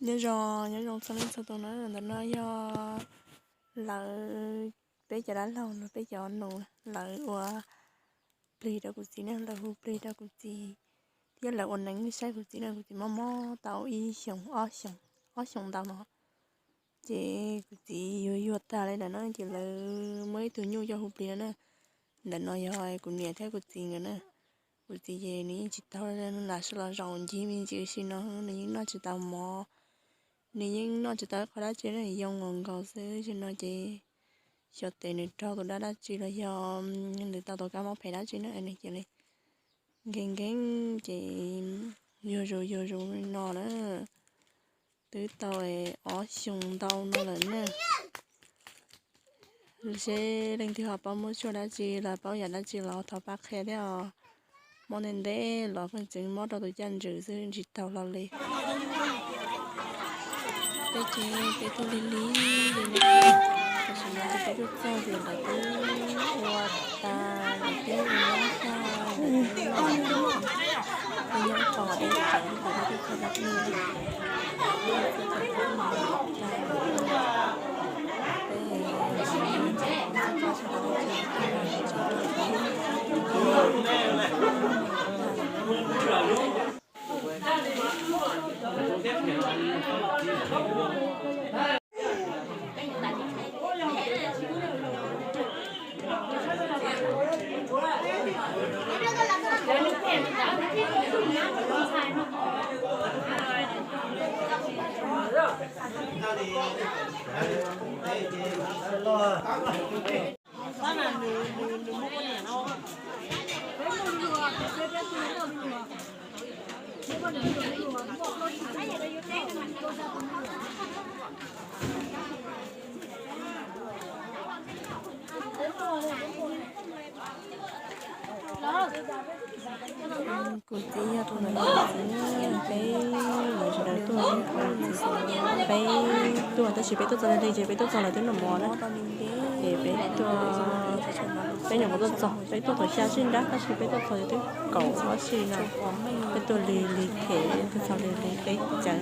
Nyob zoo, nyob zoo txhua leej txhua tus na, ntawm no yog lawv, peb cov dab laug los peb cov nus lawv ua plig rau kuv txiv ne, lawv hu plig rau kuv txiv, thiab lawv ua neeb saib kuv txiv na, kuv txiv mob mob tau ib xyoos ob xyoos, ob xyoos ntau no. Ces kuv txiv yuag yuag tag li lawm na, ces lawv muab ib tug nyuj coj hu plig no na. Ntawm no yog kuv niam thiab kuv txiv nkawd na. Kuv txiv ces nws yeej tsis tau lam sawv los zaum ncig me ntsis ua si no, nws yeej noj tsis tau mov, nws yeej noj tsis tau ib qho dab tsi na, yoo nkaus nkaus xwb ua si no ces xyov tes nws raug tus dab dab tsi los yog nws tau tus kab mob phem dab tsi na, nws cia li nkees nkees ces yuag zus yuag zus li no na. Twb tau ob xyoos ntau no lawm na. Seb leej twg ho paub muaj tshuaj dab tsi los paub yam dab tsi los thov pab qhia thiab os. Mob ntev ntev los pheej tseem mob rau tus caj ntswg xwb tsis taug hlo li. Peb ces peb tuaj lig lig li no, tam sim no ces peb tuaj txog ces lawv twb ua tas, lawv twb ua nyob tag, lawv twb noj, peb nyob ib qho uas deb tsawv ces peb tuaj txog rau ub. Kuv txiv yog tus ntawd, peb lawv sawv daws tuaj, peb tuaj tab sis peb tuaj txog lig lig ces peb tuaj txog lawv twb noj mov na. Ces peb tuaj, peb nyuam qhuav tuaj txog, peb tuaj thaum xya sib nrab tab sis peb tuaj txog twb kaum ob sij no. Peb tuaj lig lig them, tuaj txog lig lig peb cawv.